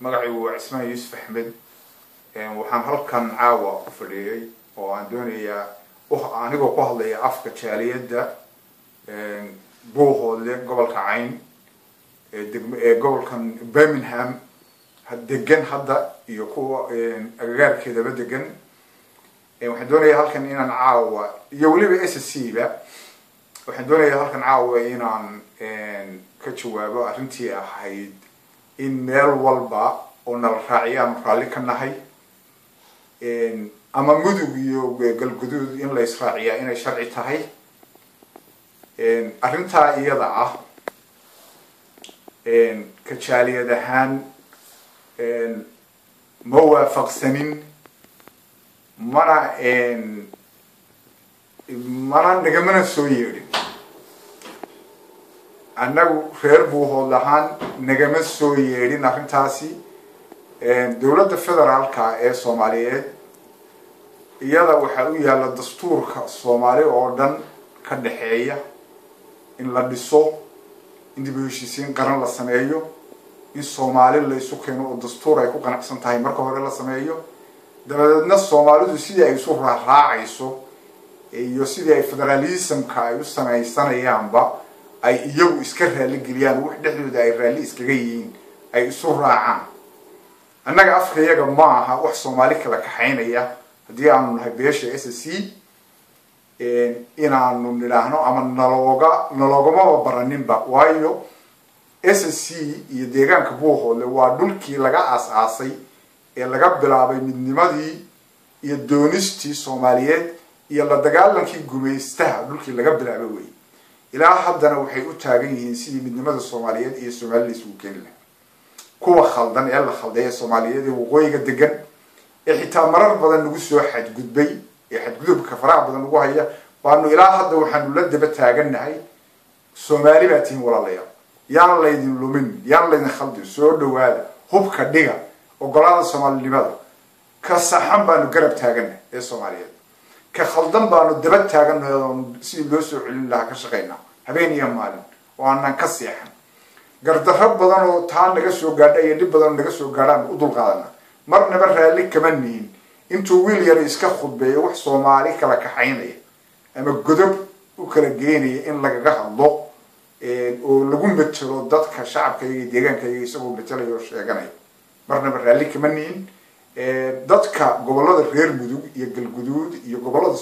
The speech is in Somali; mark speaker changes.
Speaker 1: Magacaygu waa Cismaan Yuusuf Axmed. Waxaan halkan caawa ku fadhiyey oo aan doonayaa, anigoo ku hadlaya afka jaaliyadda Buuhoodle, gobolka Cayn ee gobolkan Birmingham degan hadda iyo kuwa agagaarkeedaba degan, waxaan doonayaa halkan inaan caawa iyo weliba SSC ba, waxaan doonayaa halkan caawa inaan ka jawaabo arrintii ahayd in meel walba oo nala raaciya aanu raalli ka nahay, ama Mudug iyo Galguduud in la israaciyaa inay sharci tahay. Arrintaa iyada ah, ka jaaliyad ahaan ma waafaqsanin, mana nagamana soo yeedhin. Annagu reer Buuhood ahaan nagama soo yeedhin arrintaasi. Dowladda federaalka ee Soomaaliyeed iyada waxaa u yaalla dastuurka Soomaali oo dhan ka dhexeeya in la dhiso, in dib u heshiisiin qaran la sameeyo, in Soomaali la isu keeno oo dastuur ay ku qanacsan tahay marka hore la sameeyo, dabadeedna Soomaalidu sidii ay isu raaraacayso iyo sidii ay federalismka ay u samaysanayaanba ay iyagu iska raaligeliyaan, wax dhexdooda ay raalli iskaga yihiin ay isu raacaan. Annaga afkayaga ma aha wax Soomaali kala kaxaynaya. Haddii aanu nahay beesha SSC, inaanu nidhaahno ama naloogamaba baraninba, waayo SSC iyo deegaanka Buuhoodle waa dhulkii laga aas-aasay ee laga bilaabay midnimadii iyo doonistii Soomaaliyeed iyo la dagaalankii gumaystaha, dhulkii laga bilaabay wey. Ilaa haddana waxay u taagan yihiin sidii midnimada Soomaaliyeed iyo Soomaalida isugu keeni lahaa. Kuwa khaldan ee la khalday ee Soomaaliyeed ee waqooyiga degan ee xitaa marar badan nagu soo xadgudbay ee xadgudubka faraha badan nagu haya baanu ilaa hadda waxaanu la daba taagannahay: Soomaali baa tihiin walaalayaal, yaan laydin lumin, yaan laydin khaldin, soo dhawaada, hubka dhiga, ogolaada soomaalinimada. Ka saxan baanu garab taagannahay ee Soomaaliyeed, ka khaldan baanu daba taagannahay oon sidii loo soo celin lahaa ka shaqaynaa habeen iyo maalin oo aanan ka seexan. Gardarro badan oo taa naga soo gaadha iyo dhib badan oo naga soo gaadhaan u dulqaadana, marnaba raalli kama nihin intuu wiil yar iska khudbeeyo wax Soomaali kala kaxaynaya ama godob u kala geynaya in lagaga hadlo oo lagu metelo dadka shacabkayga iyo deegaankayaga isagoo metelaya oo sheeganaya. Marnaba raalli kama nihin. Dadka gobollada reer Mudug iyo Galguduud iyo gobollada